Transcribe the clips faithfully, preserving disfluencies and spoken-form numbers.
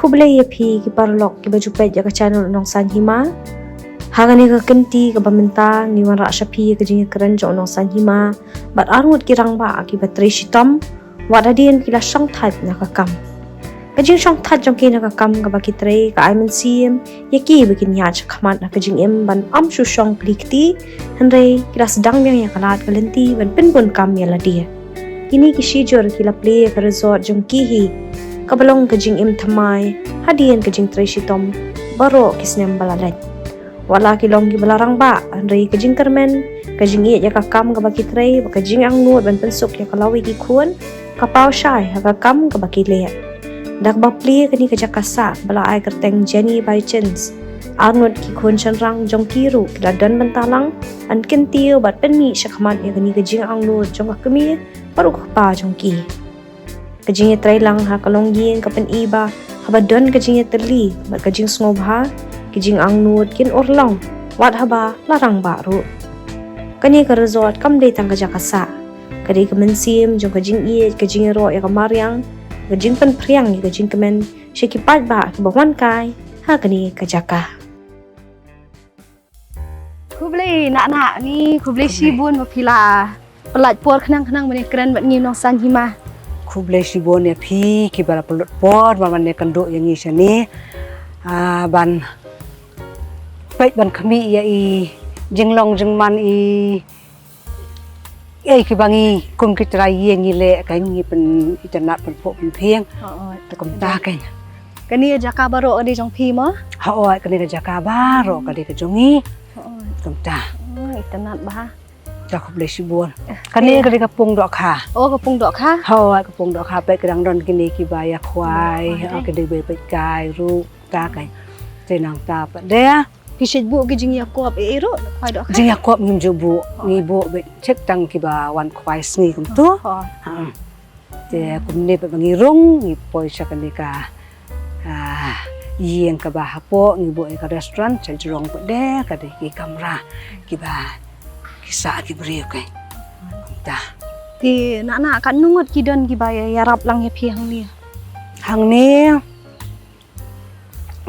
Khublei ïa phi ki paralok kiba ju peit ïa ka channel Nongsan Hima. Ha kane ka kynti kaba mynta ngi wanrah sha phi ïa ka jingïakren jong Nongsan Hima bad arngut ki rangbah kiba trei shitom wat hadien ki la shongthait na ka kam. Ka jingshongthait jong ki na ka kam kaba ki trei ka ai mynsiem ïa ki ba kin ïaid shakhmat na ka jingim ban ym shu shong kli kti, hynrei ki la sdang biang ïa ka lad ka lynti ban pynbun kam ïa lade. Kine ki shijur ki la plie ïa ka resort jong ki hi kaba long ka jingim thymmai hadien ka jingtrei shitom baroh ki snem ba la leit. Wat la ki long kiba la rangbah, hynrei ka jingkyrmen, ka jingïeit ïa ka kam kaba ki trei bad ka jingangnud ban pynsuk ïa ka lawei ki khun ka paw shai ha ka kam kaba ki leh. Da kaba plie kane ka jaka sah ba la ai kyrteng Jenny by Chance, arngut ki khun shynrang jong ki ruh ki la don bynta lang ban kyntiew bad pynmih shakhmat ïa kane ka jingangnud jong ka kmie bad u kpa jong ki. Ka jingïatreilang ha ka longïing ka pyni ba haba don ka jingïatylli bad ka jingsngewbha, ki jingangnud kin urlong wat haba la rangbah ruh. Kane ka resort kam dei tang ka jaka sah, ka dei ka mynsiem jong ka jingïeit, ka jingïaroh ïa ka mariang, ka jingpynphriang ïa ka jingkmen sha ki paidbah kiba wan kai ha kane ka jaka. Khublei Nahnah, ngi khublei shibun ba phi la pynlait por khnang khnang ban ïakren bad ngi Nongsan Hima. Khublei shibun ïa phi kiba la pynlut por ban wan ïakynduh ïa ngi shane. Ah, ban peit ban khmih ïa i jinglong jingman i Ei, kiba ngi kum ki trai ïing ngi leh ka ngi pynitynnad pynphuh pynphieng. Hooid. Te kumta ka. Kane ka jaka baroh ka dei jong phi mo? Hooid, kane ka jaka baroh ka dei ka jong ngi. Hooid. Kumta. Oh, itynnad bha. Ta khublei shibun. Kane ka dei ka pung dohkha. Oh, ka pung dohkha. Hooid, ka pung dohkha peit ka dang don kine kiba ïa khwai, oh, ki dei ba peit kai ruh ta ka. Te nangta pat de. Phi shait buh ki jingïakop ei ei ruh, khwai dohkha? Jingïakop ngim ju buh, ngi buh beit check tang kiba wan khwai sngi kumtu. Oh. Ha. Te kumne pat ba ngi rung, ngi poi sha kane ka, ah, ïing kaba hapoh, ngi buh ïa ka restaurant, sha jrong pat de, ka dei ki kamra kiba ki sah ki briew ka. Kumta. Te Nahnah katno ngut ki don kiba ïa, ïarap lang ïa phi hangne? Hangne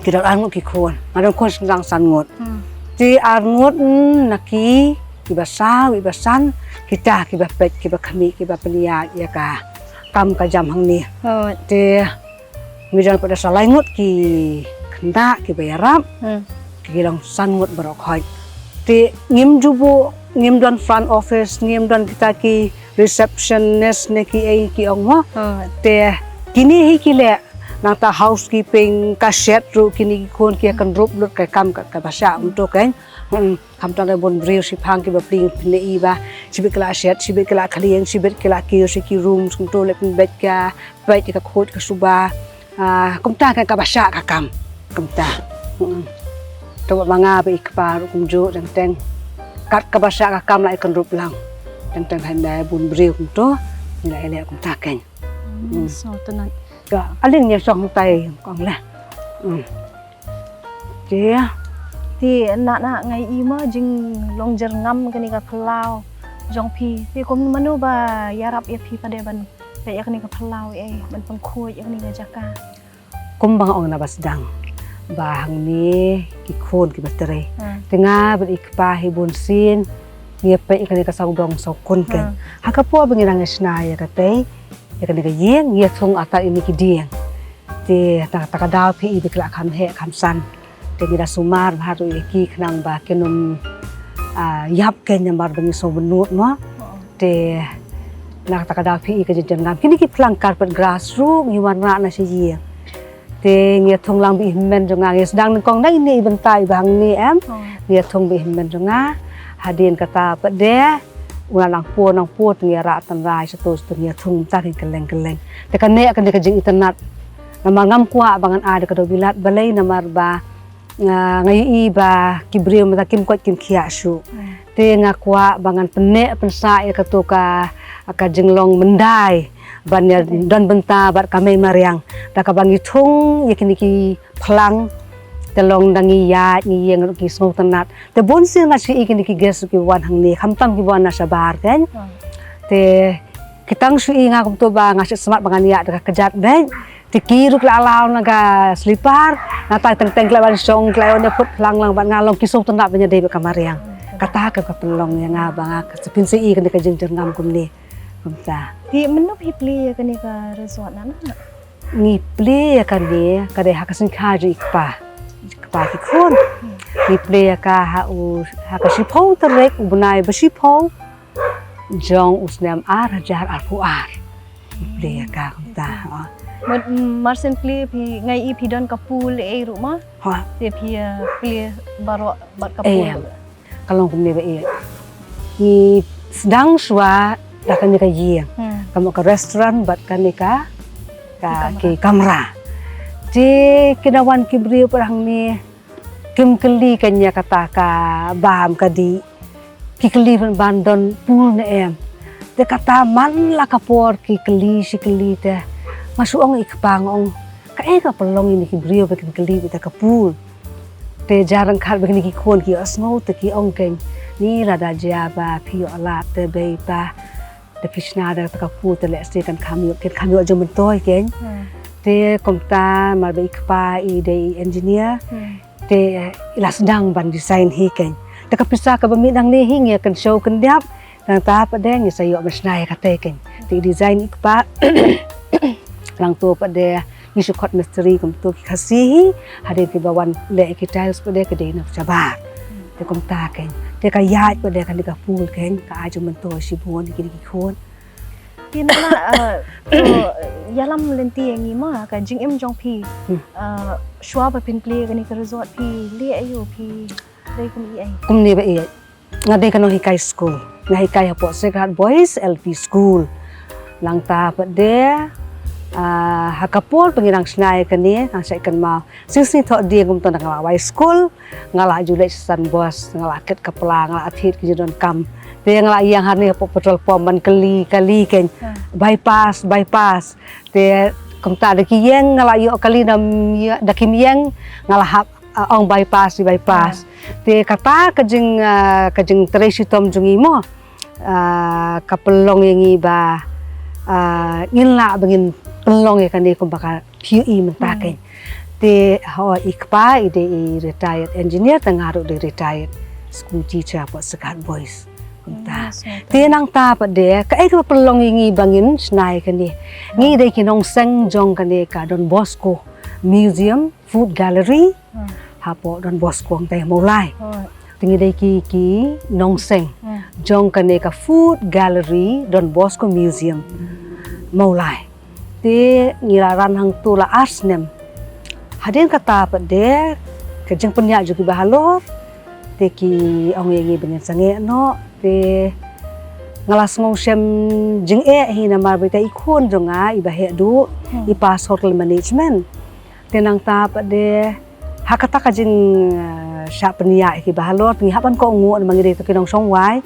Ki don arngut ki khun, nga don khun shynrang san ngut. Hmm. Te arngut, mm, na ki, kiba saw, kiba san, kita kiba peit, kiba khmih, kiba pynïaid ïa ka kam ka jam hangne. Oh. Te ngi don pat da sa lai ngut ki khynnah kiba ïarap. Hmm. Ki long san ngut baroh khoit. Te ngim ju buh, ngim don front office, ngim don kita ki receptionist ne ki ei ki ong mo. Oh. Te kine hi ki leh nangta housekeeping, ka shet ruh kine ki khun ki ïakyndup lut ka kam ka, kaba shah kumto kein. Hmm, khamtam da bun briew shiphang kiba plie pynleit ba shibit ki la shet, shibit ki la clean, shibit ki la kiew sha ki room, kumto leh pynbeit ka, peit ka khuid ka suba. Ah, kumta kein kaba shah ka kam. Kumta. Hmm. To ba ma nga bad i kpa ruh kumjuh teng teng. Kat kaba shah ka kam la ïakyndup lang. Teng teng hynda bun briew kumto. Ngi la ïaleh kumta kein. Hmm, hmm. So, tynnat. Ka, aling ïa shong tai kong leh. Hmm. Te. Te Nahnah, nga ïohi ma jinglong jyrngam kane ka phyllaw jong phi. Te kum mano ba ïarap ïa phi pat de ban peit ïa kane ka phyllaw, eh, ban pynkhuid ïa kane ka jaka? Kumba nga ong na ba sdang ba hangne ki khun kiba trei. Hmm. Te nga bad i kpa hi bun sien ngi ïa peit ïa kane ka sawdong sawkun kein. Hmm. Ha ka por ba ngi dang ïa shna ïa katei, ïa kane ka ïing, ngi ïa thung artat ïa kine ki dieng. Te na kata ka daw phi i ba ki la kham heh kham san. Te ngi da sumar bha ruh ïa ki khnang ba kin ym, ah, ïap kein namar ba ngi sngewbynnud mo. Te na kata ka daw phi i ka jingïaid ngam. Kine ki phlang carpet grass ruh ngi wanrah na sha ïing. Te ngi ïa thung lang ba i hynmen jong nga, ngi sdang nyngkong na ine i bynta i ba hangne em. Oh. Ngi ïa thung ba i hynmen jong nga. Hadien kata pat de u la nangpur nangpur te ngi ïa rah tynrai shato shato ngi ïa thung mynta kein kylleng kylleng. Te kane, kane ka jingitynnad. Namar ngam kwah ba ngan ai da ka dewbilat balei namar ba nga, nga ïohi ba ki briew mynta kim koit kim khiah shuh. Hmm. Te nga kwah ba ngan pynneh pynsah ïa kato ka, ka jinglong myndai ban ïa don bynta bad ka mei mariang. Da kaba ngi thung ïa kine ki phlang te long da ngi ïaid ngi ïeng ruh ki sngewtynnad. Te bun sien nga shu i kine ki guest ki wan hangne khamtam ki wan na shabar kein. Hmm. Te ki tang shu i nga kumto ba nga shu smat ba ngan ïaid da ka kjat beit. Te ki ruh ki la allow na ka slipar, nangta teng teng ki la wan shong, ki la wan ïa put phlang lang bad nga long ki sngewtynnat ban ïadei bad ka mariang. Kata ka ka pynlong ïa nga ba nga ka sa pynshai kane ka jingjyrngam kumne. Kumta. Te mynno phi plie ïa kane ka resort na na? Ngi plie ïa kane ka dei ha ka sngewthuh jong i kpa. Kpa ki khun. Ngi plie ïa ka ha u ha ka shiphew tarik u bnai ba shiphew jong u snem ar hajar arphew ar. Ngi plie ïa ka kumta. Oh. Mar shen plie phi ngai i phi don ka pool ei ruh ma? Ha. Te phi plie baroh bad ka pool. Ka long kumne ba ïeit. Ngi sdang shuwa da kane ka ïing. Ka mut ka restaurant bad kane ka ka ki kamra. Te ki da wan ki briew pat hangne kim kylli kane ïa kata ka bam ka dih. Ki kylli ban ban don pool ne em. Te kata man la ka por ki kylli shi kylli te. Nga shu ong i kpa nga ong kaei ka pynlong ïa kine ki briew ba kin kylli beit ïa ka pool. Te jar ryngkat bad kine ki khun ki ïohsngew te ki ong kein, ni lada jia ba phi ïoh lad te bei pa. Te phi shna da ka pool te lehse kan kham ïoh, kan kham ïoh jingmyntoi kein. Te kumta mar ba i kpa i dei i engineer. Te i la sdang ban design hi kein. Te ka pisa kaba mih nangne hi ngi ïa kynshew kyndiap. Nangta pat de ngi sa ïoh ban shna ïa kata kein. Te i design i kpa. Nangta pat de ngi shu khot mistri kumta ki Khasi hi. Hadien kiba wan leh ki tiles pat de ki dei na shabar. Te kumta kein. Te ka ïaid pat de kane ka pool kein ka ai jingmyntoi shibun ïa kine ki khun. Te na na, uh, to ïalam lynti ïa ngi ma ka jingim jong phi. Uh, shuwa ba phin plie kane ka resort phi leh aïu phi dei kum i ei? Kumne ba ïeit. Nga dei ka nonghikai skul. Nga hikai hapoh Sacred Heart Boys L P School. Nangta pat de, ah, ha ka por ba ngi dang shna ïa kane, nga shait kynmaw. Shisngi thoh dieng kumta nga la wai skul, nga la ju leit sha Sunbus, nga la kit kapla, nga la thied ki jingdonkam. Te nga la ïeng hangne hapoh petrol pump ban kylli, kylli kein. Bypass, bypass. Te kumta da ki ïeng nga la ïoh kylli da kim ïeng, nga la hap ah, ong bypass, bypass. Te kata ka jing, ah, ka jingtrei shitom jong ngi mo. Ah, ka pynlong ïa ngi ba, ah, ngin lah ba ngin pynlong ïa kane kumba ka phi ïohi mynta kein. Te hooid i kpa i dei i retired engineer te nga ruh dei retired school teacher hapoh Sacred Heart Boys. Kumta. Te nangta pat de kaei kaba pynlong ïa ngi ba ngin shna ïa kane. Ngi dei ki nongseng jong kane ka Don Bosco Museum Food Gallery. Hapoh Don Bosco hangtai Mawlai. Te ngi dei ki ki nongseng jong kane ka Food Gallery Don Bosco Museum Mawlai. Te ngi la ran hangto la ar snem. Hadien kata pat de ka jingpynïaid jong kiba halor. Te ki ong ïa ngi ba ngin sangeh noh. Te nga la sngew shem jingeh hi namar ba ita i khun jong nga iba heh duh i pass hotel management. Te nangta pat de ha kata ka jing, ah, shah pynïaid ïa kiba halor te ngi hap ban kohnguh namar ngi dei to ki nongshong wai.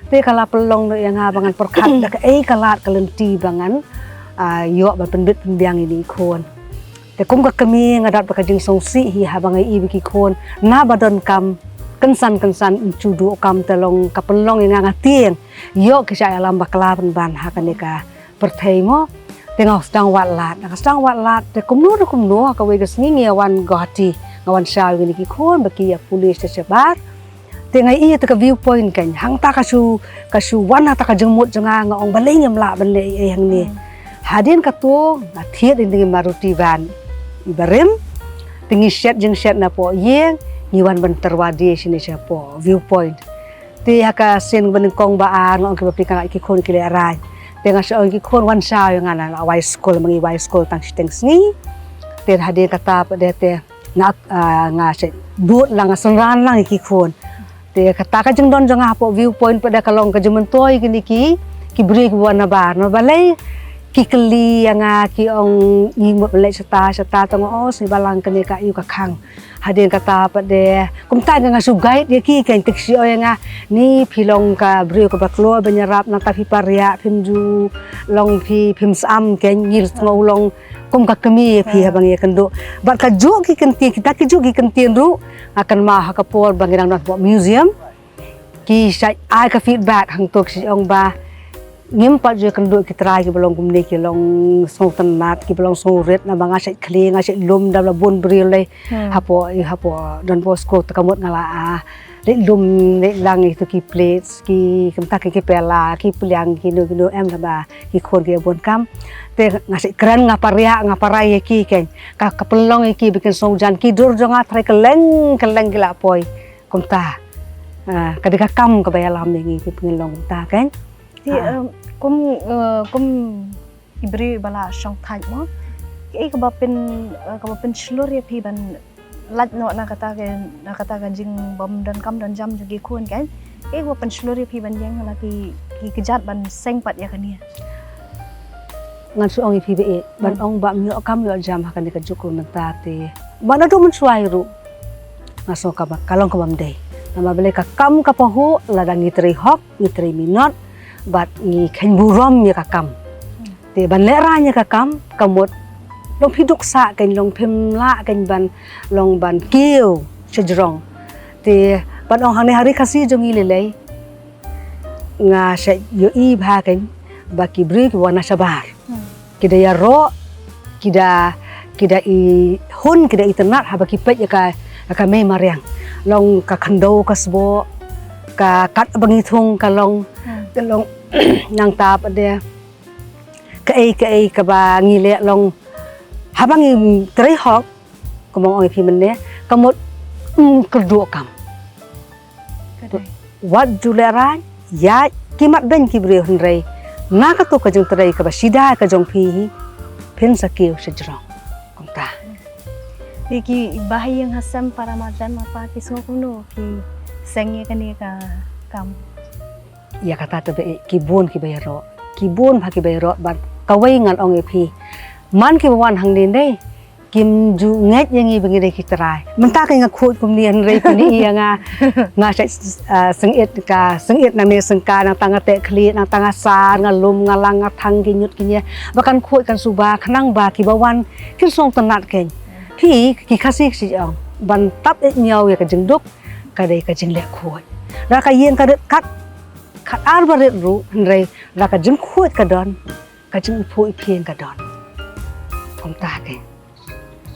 Te ka la pynlong noh ïa nga ba ngan pyrkhat da kaei ka lad ka lynti ba ngan, ah, ïoh ban pynbit pynbiang ïa i khun. Te kum ka kmie nga dap da ka jingsngewsih hi haba nga ïohi ba ki khun naba donkam kynsan kynsan im shu duh kam te long ka pynlong ïa nga nga tieng. Ïoh ki shah ïalam bakla pynban ha kane ka pyrthei mo. Te nga sdang wad lad, nga sdang wad lad, te kumno ruh kumno ha kawei ka sngi ngi ïa wan Guwahati, nga wan shaw ïa kine ki khun ba ki ïa pule sha shabar. Te nga ïohi te ka view point kein, hangta ka shu, ka shu wan hangta ka jingmut jong nga, nga ong balei ngim lah ban leh ei ei hangne. Hadien kato nga thied ïa kine ki Maruti van iba rim. Te ngi shet jingshet napoh ïing, ngi wan ban tyrwa die shane shapoh view point. Te ha ka sien ba nyngkong ba ar nga ong kiba pyrkhat ki khun ki lehraiñ. Te nga shu ong ki khun wan shaw ïa nga, nga la wai skul, ma ngi wai skul tang shiteng sngi. Te hadien kata pat de te nga, ah, nga shu bud lang, nga synran lang ïa ki khun. Te kata ka jingdon jong nga hapoh view point pat de ka long ka jingmyntoi ïa kine ki, ki briew kiba wan nabar. Namar balei ki kylli ïa nga ki ong ngi mut ban leit shata shata, te nga ong o sngi ba lang kane ka ïoh ka khang. Hadien kata pat de kumta nga shu guide ïa ki, kein te ki shu ong ïa nga ni phi long ka briew kaba kloi ban ïarap, nangta phi pariah, phim ju long phi phim sam, kein ngi sngew long kum ka kmie ïa phi haba ngi ïakynduh. Bad kajuh ki kyntien, kita kijuh ki kyntien ruh nga kynmaw ha ka por ba ngi dang don hapoh museum. Ki shait ai ka feedback hangto, ki shait ong ba Ngim pat ju kynduh ki trai kiba long kumne, ki long sngewtynnat, kiba long sngewrit, namar nga shait khlieh, nga shait lum da la bun briew lei. Hmm. Hapoh, i hapoh Don Bosco te ka mut nga la, ah, leit lum, leit lang ïa kitu ki plates, ki, kumta ki, ki pela, ki pliang, kino kino, em, da ba ki khun ki bun kam. Te nga shait kren, nga pariah, nga parai ïa ki, keiñ. Ka, ka pynlong ïa ki ba kin sngewjan, ki dur jong nga trai kylleng kylleng ki la poi. Kumta. Ah, ka dei ka kam kaba ïalam ïa ngi, ki pynlong kumta, keiñ. Te, ah, em, kum, eh, kum ki briew ba la shong thait mo, kiei kaba pyn, eh, kaba pynshlur ïa phi ban lait noh na kata ka, na kata ka jingbym donkam donjam jong ki khun, keiñ? Kiei kaba pynshlur ïa phi ban ïeng la ki, ki kjat ban seng pat ïa kane? Ngan shu ong ïa phi ba, eh, ban, hmm, ong ba ym ïoh kam ïoh jam ha kane ka juk mynta te, ba naduh mynshuwa ruh nga sngew ka, ka long kaba ym dei. Namar balei, ka kam ka pahuh, lada ngi trei hok, ngi trei minot, bad ngi kheiñ burom ïa ka kam. Te ban lehraiñ ïa ka kam, ka mut long phi duk sah, keiñ, long phim lah, keiñ, ban, long ban kiew shajrong. Te ban ong hangne ha ri Khasi jong ngi lei lei, nga shait ïohi bha, keiñ, ba ki briew kiba wan na shabar, hmm, ki da ïaroh, ki da, ki da i hun, ki da itynnat haba ki peit ïa ka, ïa ka mei mariang. Long ka khyndew ka sboh, ka kat ba ngi thung ka long, hmm, ka long nangta pat de. Kaei kaei kaba ngi leh long, haba ngi trei hok, kumba nga ong ïa phi mynne, ka mut, mm, kyrduh kam. Ka dei. Wat ju lehraiñ, ïaid, ki mat beiñ ki briew, hynrei na kato ka jingtrei kaba shida ka jong phi hi, phin sa kiew shajrong. Kumta. Te kiba ha ïing ha sem, para marjan mapa, ki sngew kumno ki seng ïa kane ka kam? Ïa kata te ba, eh, ki bun kiba ïaroh. Ki bun bha kiba ïaroh, bad kawei ngan ong ïa phi. Man kiba wan hangne ne, kim ju ngeit ïa ngi ba ngi dei ki trai. Mynta ka nga khuid kumne, hynrei phi ïohi ïa nga, nga shait, ah, sngewit ka, sngewit nangne sngewit ka, nangta nga teh khlieh, nangta nga sar, nga lum, nga lang, nga thang ki ñiut ki ñieh. Ba kan khuid kan suba, khnang ba kiba wan kin sngewtynnat, keiñ. Phi, ki Khasi ki ong, ban tap ïa ñiew ïa ka jingduk, ka dei ka jingleh khuid. Lada ka ïing ka rit kat, kat ar ba rit ruh, hynrei lada ka jingkhuid ka don, ka jingphuh ïa phi ka don. Kumta, keiñ.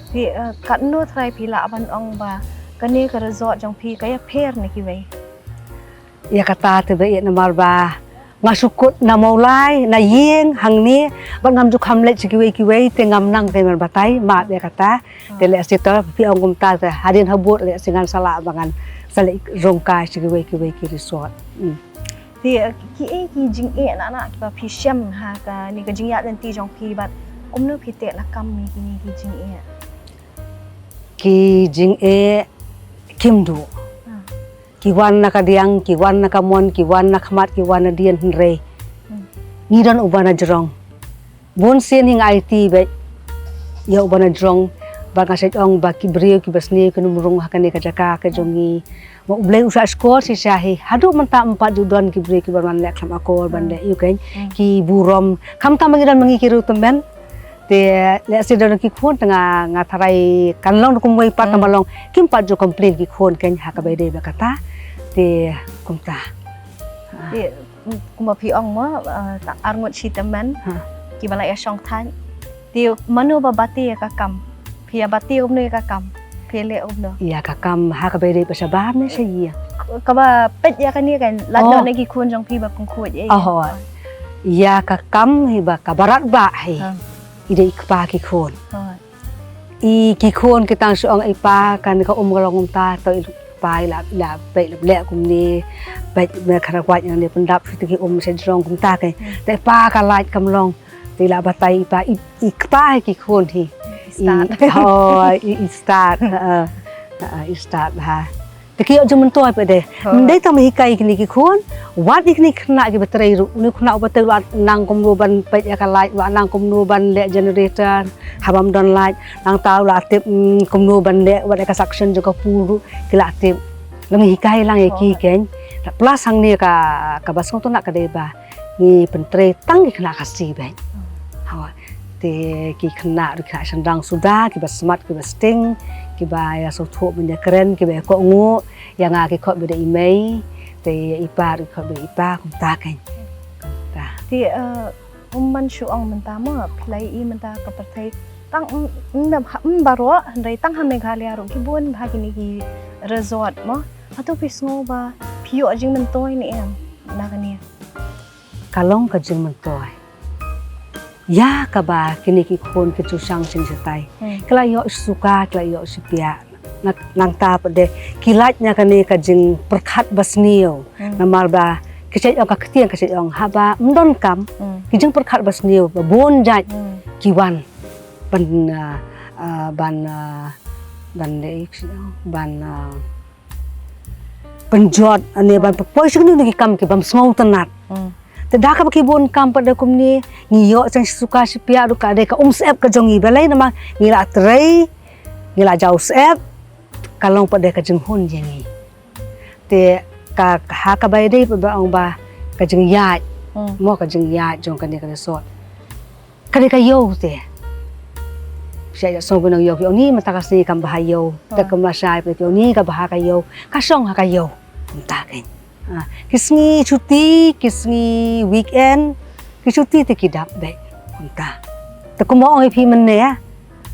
Te, eh, katno trai phi lah ban ong ba kane ka resort jong phi ka ïapher na kiwei? Ïa kata te ba, eh, namar ba nga shu kut na Mawlai, na ïing hangne, bad ngam ju kham leit sha kiwei kiwei, te ngam nang te ban batai, map ïa kata. Te lehse to phi ong kumta te hadien habud lehse ngan sa lah ba ngan sa leit rung kai sha kiwei kiwei ki resort. Hmm. Te, eh, kiei ki jingeh na na kiba phi shem ha kane ka jingïaid lynti jong phi, bad kumno phi teh lakam ïa kine ki jingeh? Ki jingeh kim duh. Ah. Ki wan na ka diang, ki wan na ka mon, ki wan na khmat, ki wan na dien, hynrei, hmm, ngi don uba na jrong. Bun sien hi nga aiti beit ïa uba na jrong, bad nga shait ong ba ki briew kiba sniew kin ym rung ha kane ka jaka ka jong ngi. Ma U Blei u shah shkor shisha hi, haduh mynta ym pat ju don ki briew kiba wan leh khlem akor ban leh, ïoh, keiñ, ki burom. Khamtam ba ngi don ma ngi ki riewtymmen. Te lehse don ki khun te nga, nga tharai kan long da kumwei pat, tang ba long kim pat ju complain ki khun, keiñ, ha kaba ïadei bad kata. Te kumta. Te kumba phi ong mo, eh, ta ar ngut shi tymmen, ha, kiba la ïa shong thait. Te mano ba bati ïa ka kam? Phi ïa bati kumno ïa ka kam? Phi ïa leh kumno ïa ka kam ha kaba ïadei bad shabar ne sha ïing? Kaba peit ïa kane kan, lada na ki khun jong phi ba pynkhuid, eh. Oh, ïa ka kam hi ba ka barat ba hi. Ha. I dei i kpa ki khun. Ha. I ki khun ki tang shu ong i pa kan ka um ka long kumta, to i pa i la, i la peit, i la leh kumne, peit me khana kwat ïa ne pyndap shu te ki um sha jrong kumta, keiñ. Hmm. Te i pa ka lait kam long. Te i la batai i pa, i, i kpa hi ki khun hi. I stad. I, oh, i, i stad. Ha, ha, i stad ha. Te ki ïoh jingmyntoi pat de. Ym dei tang ba hikai kine ki khun, wat ïa kine ki khynnah kiba trei ruh. Une u khynnah uba trei u la nang kumno ban peit ïa ka light, u la nang kumno ban leh generator haba ym don light. Nangta u la tip, mm, kumno ban leh wat ïa ka suction jong ka pool ruh, ki la tip. Long hikai lang ïa ki, keiñ. Plus hangne ka, kaba sngewtynnat ka dei ba ngi pyntrei tang ki khynnah Khasi beit. Hawa. Te ki khynnah ruh ki khynnah shynrang suda, kiba smat, kiba sting, kiba ïa sngewthuh ban ïa kren, kiba ïa kohnguh, ïa nga ki khot ba dei i mei, te ïa i pa ruh ki khot ba dei i pa, kumta, keiñ. Kumta. Te, eh, um man shu ong mynta mo, phi la i mynta ka pyrthei. Tang, mm, mm, ha, mm, baroh, hynrei tang ha Meghalaya ruh ki bun bha kine ki resort mo. Hato phi sngew ba phi ïoh jingmyntoi ne em na kane? Ka long ka jingmyntoi. Ïa kaba kine ki khun ki ju shang jingshitai. Hmm. Ki la ïoh suka, ki la ïoh shipiak. Na, nangta pat de ki lait na kane ka jingpyrkhat ba sniew. Hmm. Namar ba ki shait ong ka ktien, ki shait ong haba ym don kam. Hmm. Ki jingpyrkhat ba sniew ba bun jait. Hmm. Ki wan ban, ah, ah, ban, ah, ban de ban, ah, pynjot, ane ban pynpoi sha kine ki kam ki bym sngewtynnat. Hmm. Te da kaba ki bun kam pat de kumne, ngi ïoh shang suka shipiak ruh ka dei ka umsyep ka jong ngi, balei namar ngi la trei, ngi la jaw syep, ka long pat de ka jinghun jong ngi. Te ka, ha kaba ïadei pat ba ong ba ka jingïaid. Hmm. Mo ka jingïaid jong kane ka resort. Ka dei ka ïew te. Sha ïa song binong ïew ki ong ni mynta ka sngi kam bha ïew. Te, hmm, ka mashai phi ong ni ka bha ka ïew. Ka shong ha ka ïew. Mynta kein. Ah, ki sngi chuti, ki sngi weekend, ki chuti te ki dap beit. Mynta. Te kumba ong ïa phi mynne, ah.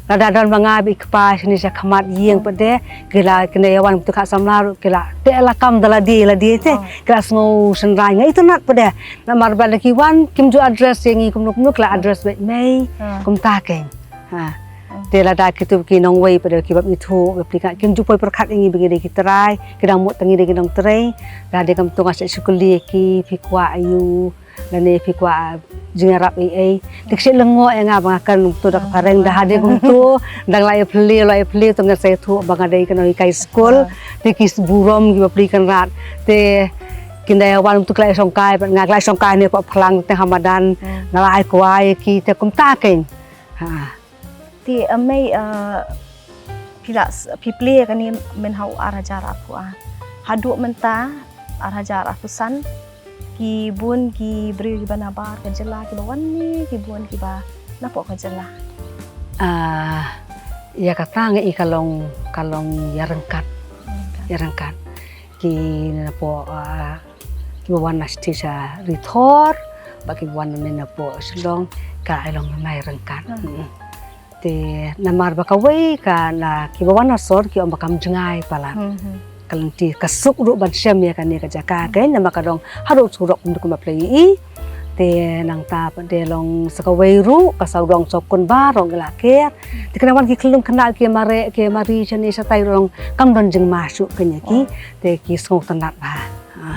Lada don ma nga bad i kpa shane sha khmat ïing pat de, ki la, kine ïa wan tu ka samla ruh ki la teh lakam da lade lade te, oh, ki la sngew shynrang, nga itynnat pat de. Namar ba lada ki wan kim ju address ïa ngi kumno kumno, ki la address beit mei, ah, kumta kein. Ha. Ah. Te lada kitu ki nongwei pat de ki bym ithuh, ba pyrkhat kim ju poi pyrkhat ïa ngi ba ngi dei ki trai, ki dang mut tang ngi dei ki nongtrei. Lada kumtu nga sa shu kylli ïa ki, phi kwah aiu, lane phi kwah jingïarap ei ei. Te ki sa lyngngoh ïa nga ba nga kren kumtu da ka phareng, da hadien kumtu dang la ïa phylliew, la ïa phylliew, to ngin sa ïathuh ba nga dei ka nonghikai skul. Ah. Te ki burom kiba pli kynrad. Te kin da ïa wan kumtu ki la ïa shongkai bad nga, ki la ïa shongkai ne pat phlang te ha madan. Hmm. Nga la ai kwai ïa ki te kumta kein. Ha. Te, eh, mei, eh, phi la s-, phi plie kane mynta ha u ar hajar arphew ar. Haduh mynta ar hajar arphew san, ki bun ki briew kiba nabar ka jylla kiba wan ne ki bun kiba napoh ka jylla? Ah, ïa kata nga i ka long, ka long ïa ryngkat. Ryngkat. Ïa ryngkat. Ki napoh, ah, kiba wan na sha Ri Thor, bad kiba wan na, napoh Shillong, ka long namar ryngkat. Hmm. Hmm. Te namar ba kawei ka la kiba wan na sor ki ong ba kam jngai palat. Hmm, hmm. Ka lynti ka suk ruh ban shem ïa kane ka jaka kein, namar ka dang haduh surok kumba phi la ïohi. Te nangta pat de long sa kawei ruh ka sawdong sawkun baroh ngi la ker. Te kane wan ki khyllung khynnah ki mareh ki mari shane shatai ruh long kam don jingma shuh kein ïa ki. Oh. Te ki sngewtynnat bha. Ha.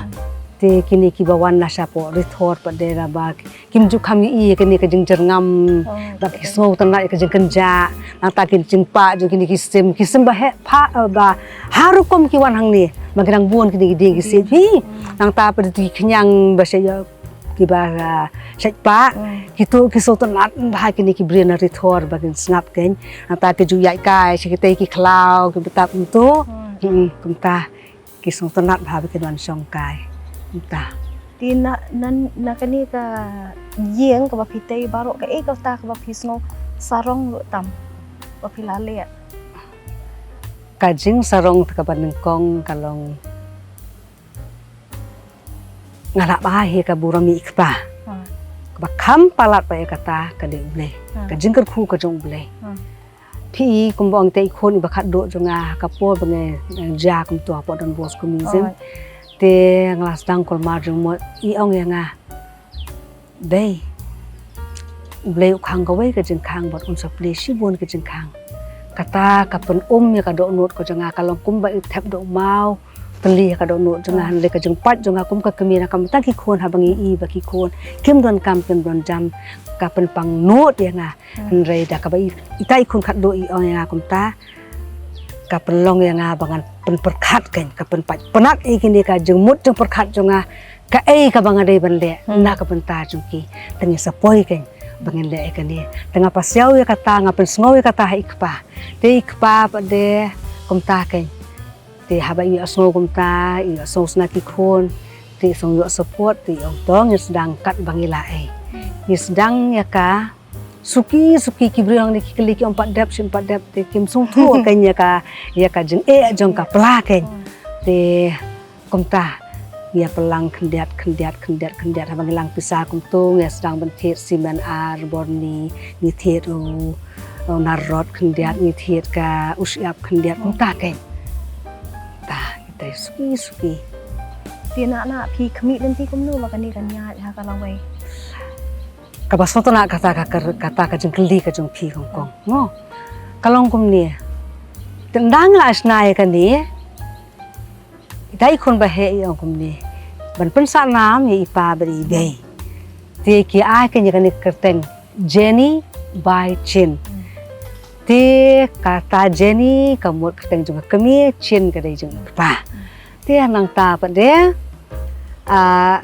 Te kine kiba wan na shapoh Ri Thor pat de la ba kim ju kham ïohi ïa kane ka jingjyrngam. Oh, ba ki sngewtynnat ïa ka jingkynjah. Nangta ki jingpah jong kine ki sim, ki sim ba heh pha, eh, ba ha rukom ki wan hangne. Ba ki dang bun kine ki dieng ki sip hi. Hmm. Nangta pat de ki khñiang ba sha ïa kiba, ah, shait pah. Hmm. Kitu ki sngewtynnat bha kine ki briew na Ri Thor ba kin sngap kein. Nangta ki ju ïaid kai sha kitei ki khlaw kiba tap kumtu. Hmm. Hmm, kumta. Ki sngewtynnat bha ba kin wan shongkai. Kumta. Te na, na, na kane ka ïing kaba phi tei baroh, kaei kata kaba phi sngew sarong ruh tam ba phi la leh? Ka jingsarong te kaba nyngkong ka long nga lah ba hi ka burom ïa i kpa. Hmm. Kaba kham palat pat ïa kata ka dei U Blei. Hmm. Ka jingkyrkhu ka jong U Blei. Hmm. Phi i kumba ong te i khun iba khatduh jong nga ha ka por ba nga, eh, jia kumtu hapoh Don Bosco Mission. Oh. Te nga la sdang kulmar jingmut, i ong ïa nga, Bei, U Blei u khang kawei ka jingkhang bad un sa plie shibun ka jingkhang. Kata ka pyn-um ïa ka dohnud ka jong nga, ka long kumba i thep da u maw plie ïa ka dohnud jong nga. Oh. Hynrei ka jingpait jong nga kum ka kmie na ka bynta ki khun, haba ngi i ba ki khun kim don kam kim don jam, ka pynpang nud ïa nga. Hmm. Hynrei da kaba i, ita i khun khatduh i ong ïa nga kumta, ka pynlong ïa nga ba ngan pynpyrkhat kein, ka pynpait pynat ïa kine ka jingmut jingpyrkhat jong nga, kaei kaba nga dei ban leh, hmm, na ka bynta jong ki. Te ngi sa poi kein ba ngin leh ïa kane. Te nga pasiaw ïa kata, nga pynsngew ïa kata ha i kpa. Te i kpa pat de kumta kein. Te haba i ïohsngew kumta, i ïohsngew sha ki khun, te i sngew ïoh support, te i ong to ngin sdang kat ba ngi lah ei. Ngi sdang ïa ka suki suki, ki briew hangne ki kylli ki ong pat dep shim pat dep, te kim sngewthuh kein ïa ka, ïa ka jingeh jong ka pla kein. Te kumta Ngi ïa pynlang khyndiat, khyndiat, khyndiat, khyndiat. Haba ngi lang pisa kumto, ngi ïa sdang ban thied simen ar, borni, ngi thied u, u narot khyndiat, ngi thied ka u shyiap khyndiat, kumta kein. Ta, ngi tei suki, suki. Te na, na, phi khmih lynti kumno ba kane kan ïaid ha ka lawei? Kaba sngewtynnat kata ka, ka, kata ka jingkylli ka jong phi kong kong. Mo. Ka long kumne. Tang dang la shna ïa kane. Ita i khun ba heh i ong kumne. Ban pynsah nam ïa i pa bad i bei. Te ki ai kane, kane ka kyrteng Jenny by Chin. Te kata Jenny ka mut kyrteng jong ka kmie, Chin ka dei jong ka kpa. Te nangta pat de, ah,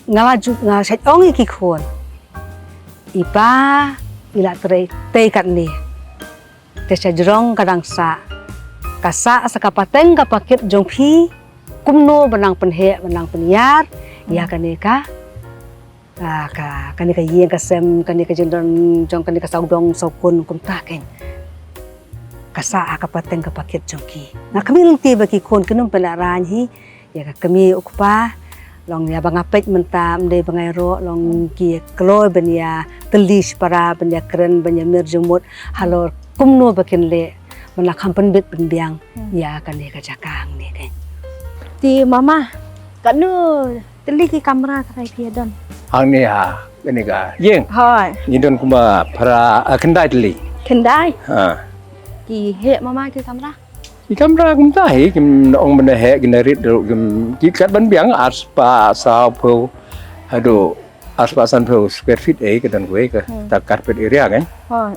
nga la ju, nga la shait ong ïa ki khun. I pa, i la trei, tei katne. Te sha jrong ka dang sah. Ka sah sa ka pateng ka pakit jong phi. Kumno ba nang pynheh, ba nang pynïar. Ïa kane ka, ah, ka, kane ka ïing ka sem, kane ka jingdon jong kane ka sawdong sawkun kumta kein. Ka sah ha ka pateng ka pakit jong ki. Nga khmih lynti ba ki khun kin ym pynlehrain hi. Ïa ka kmie u kpa, long ïa ba nga peit mynta, ym dei ba nga ïaroh, long ki kloi ban ïa tylli shipara, ban ïa kren, ban ïa mir jingmut, halor kumno ba kin leh, ban la kham pynbit pynbiang, ïa kane ka jaka hangne kein. Te mama, katno tylli ki kamra trai phi don? Hangne ha, kane ka ïing. Hooid. Ngi don kumba phra, ah, khyndai tylli. Khyndai? Ha. Ki heh mama ki kamra? Ki kamra kumta hi, kim ong ban heh, kin rit ruh, kim, ki kat ban biang, arspah sawphew, haduh, arspah sanphew square feet, eh, ka don kawei ka, ta carpet area kan. Oh.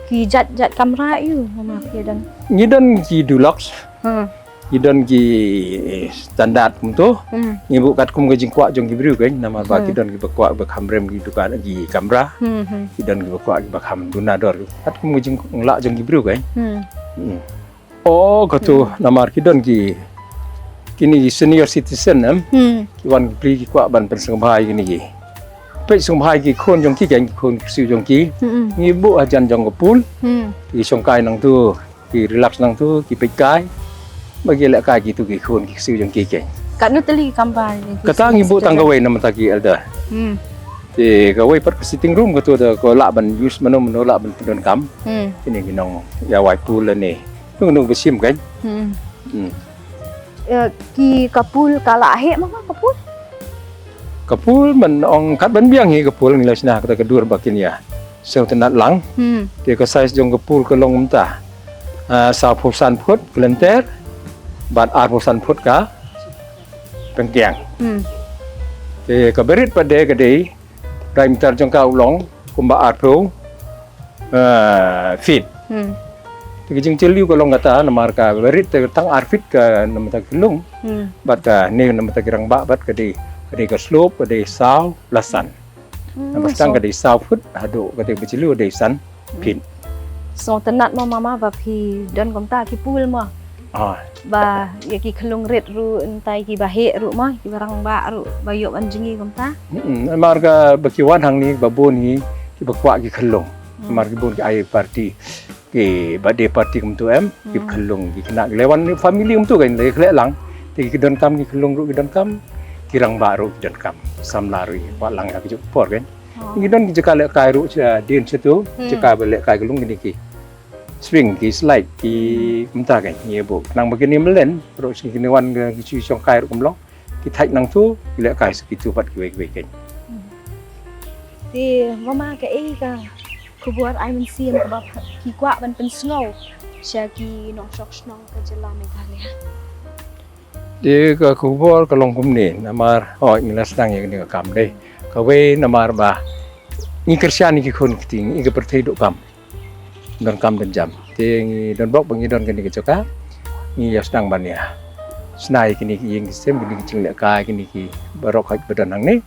Ki jait, jait kamra ïu, mama phi don? Ngi don ki dulux. Hmm. Ngi don ki, eh, standard kumto. Hmm. Ngi buh katkum ka jingkwah jong ki briew kan, namar ba ki don ki ba kwah ba kham rem ki dukan ki kamra. Hmm, hmm. Ki don ki ba kwah ki ba kham duna dor. Katkum ka jinglah jong ki briew kan. Hmm. Hmm. Oh, kato namar ki don ki, kine ki senior citizen, em. Hmm. Ki wan ki pli ki kwah ban pynsngewbha ïa kine ki. Peit sngewbha ïa ki khun jong ki, ki khun ki ksiew jong ki. Hmm. Ngi buh hajan jong ka pool. Hmm. Ki shongkai nangto, ki relax nangto, ki peit kai. Ba ki lehkai kito ki khun ki ksiew jong ki. Katno tylli ki kamra? Kata ngi buh tang kawei namar ta ki elder. Hmm. Te kawei pat ka sitting room kato da ko lah ban use mano mano lah ban pyndonkam. Hmm. Kine ki nong ïa wai pool lane. Nung nung ba shim kan. Hmm. Hmm. Eh, ki ka pool ka la heh mama ka pool? Ka pool man ong kat ban biang hi ka pool ngi la shna kata ka dur ba kin ïa sngewtynnat lang. Hmm. Te ka size jong ka pool ka long mynta. Ah, sawphew san phut ka lynter bad arphew san phut ka pengkiang. Hmm. Te ka barit pat de ka dei diameter jong ka u long kumba arphew, eh, feet. Hmm. Te ka jingjylliew ka long kata namar ka barit te tang ar feet ka namar ka khyllung. Hmm. Bad kane namar ki rangbah bad ka dei, ka dei ka slope, ka dei saw la san. Hmm, namar tang so ka dei saw foot, haduh ka dei ba jylliew ka dei san. Phin. Sngewtynnat mo mama ba phi don kumta ki pool mo. Ah. Ba ïa ki khyllung rit ruh, ntai ki ba heh ruh mo, ki ba rangbah ruh ba ïoh ban jngi kumta. Hmm, namar ka ba ki wan hangne ba bun hi ki ba kwah ki khyllung. Hmm. Namar ki bun ki ai party. Ki birthday party kumto em, ki khyllung ki khynnah ki leh wan family kumto kan leh khleh lang. Te ki donkam ki khyllung ruh ki donkam, ki rangbah ruh ki donkam. Samla ruh ki kwah lang ha ki juk por kan. Oh. Ngi don ki jaka lehkai ruh sha dien sha tu, hmm, jaka ba lehkai ka long kine ki swing, ki slide, ki, hmm, kumta kan. Ngi buh nang ba kine mlien ruh sha kine wan ki shu shongkai ruh kum long. Ki thait nangtu, ki lehkai sha kitu pat kiwei kiwei kan. Hmm. Te mama kaei ka khubor ai mynsiem kaba ki kwah ban pynsngew sha ki nongshong shnong ka jylla Meghalaya. Te ka khubor ka long kumne, namar, oh, ngi la sdang ïa kane ka kam dei. Kawei namar ba ngi kyrshan ïa ki khun kti, ïa ka pyrthei duh kam. Donkam donjam. Te ngi donbok ba ngi don kane ka jaka. Ngi ïa sdang ban ïa shna ïa kine ki ïing ki sem, kine ki jinglehkai, kine ki baroh khoit ba don hangne.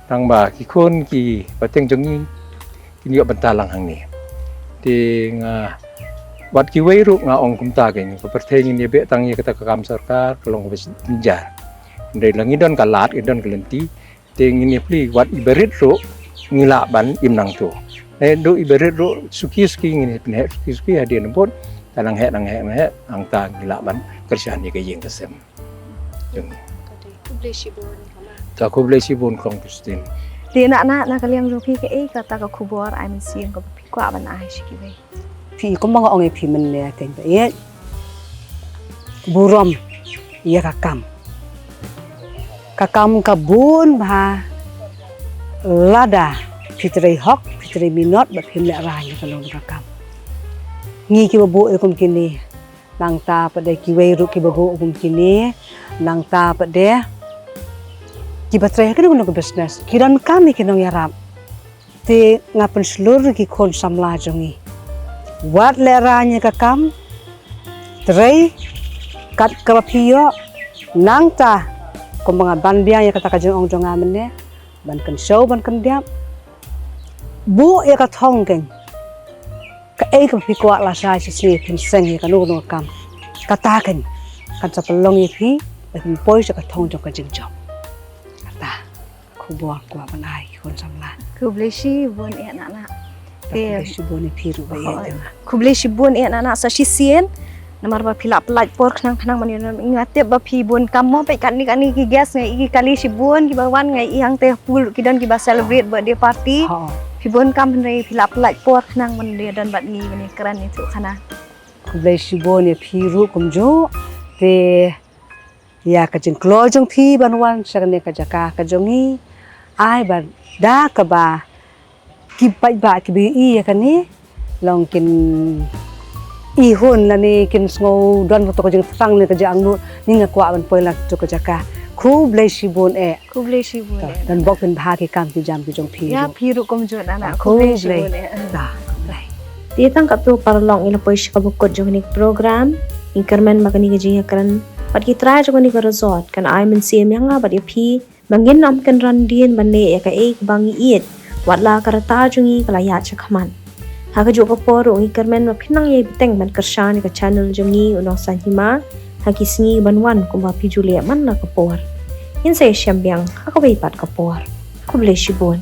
Tang ba ki khun ki pateng jong ngi kin ïoh bynta lang hangne. Te nga wat kiwei ruh nga ong kumta kein, ka pyrthei ngin ïa beh tang ïa kata ka kam sorkar ka long kaba jynjar. Hynrei la ngi don ka lad, ngi don ka lynti, te ngin ïa plie wat i barit ruh ngi lah ban im nangtu. Naduh i barit ruh suki suki ngin ïa pynheh suki suki hadien bud, ta nang heh nang heh nang heh hangta ngi lah ban kyrshan ïa ka ïing ka sem. Khublei shibun. Ta khublei shibun kong Christine. Te na na na ka liang jong phi kaei kata ka khubor ai mynsiem kaba phi kwah ban ai sha kiwei? Phi kumba nga ong ïa phi mynne teng ba ïeit. Burom ïa ka kam. Ka kam ka bun bha lada phi trei hok, phi trei minot bad phim lehraiñ ïa kano kano ka kam. Ngi kiba buh ïa kum kine, nangta pat de kiwei ruh kiba buh kum kine, nangta pat de kiba trei ha kano kano ka business, ki donkam ïa ki nongïarap. Te nga pynshlur ïa ki khun samla jong ngi, wat lehraiñ ïa ka kam, trei kat kaba phi ïoh, nangta kumba nga ban biang ïa kata ka jingong jong nga mynne, ban kynshew ban kyndiap. Buh ïa ka thong keiñ. Kaei kaba phi kwah lashai shisngi phin seng ïa kano kano ka kam, kata keiñ kan sa pynlong ïa phi ba phin poi sha ka thong jong ka jingjop. Kata khubor kwah ban ai ki khun samla. Khublei shibun eh na na. Te khublei shibun ïa phi ruh ba ïeit. Khublei shibun eh na na sa shisien. Namar ba phi la pynlait por khnang khnang ban ïa nga tip ba phi bun kam mo, peit katne katne ki guest nga ïohi ki kali shibun kiba wan, nga ïohi hangtei ha pool ki don kiba celebrate birthday party. Phi bun kam hynrei phi la pynlait por khnang ban ïa don bad ngi ban ïa kren ïa tu khana. Khublei shibun ïa phi ruh kumjuh. Te ïa ka jingkloi jong phi ban wan sha kane ka jaka ka jong ngi, ai ba da kaba ki paidbah kiba ïohi ïa kane long kin ihun lane kin sngew don kato ka jingthrang ne ka jingangnud, ngi nga kwah ban poi la kato ka jaka. Khublei shibun eh. Khublei shibun eh. Don bok phin bha ki kam ki jam ki jong phi. Ïa phi ruh kumjuh na na. Khublei shibun eh. Te tang katto paralok, ngi la poi sha kaba kut jong kane ka program. Ngi kyrmen ba kane ka jingïakren bad ki trai jong kane ka resort kan ai mynsiem ïa nga bad ïa phi ba ngin ym kynran dien ban leh ïa kaei kaba ngi ïeit, wat la ka rta jong ngi ka la ïaid shakhmat. Ha kajuh ka por ruh ngi kyrmen ba phin nang ïai bteng ban kyrshan ïa ka channel jong ngi U Nongsaiñ Hima ha ki sngi ban wan kumba phi ju leh man la ka por. Ngin sa ïashem biang ha kawei pat ka por. Khublei shibun.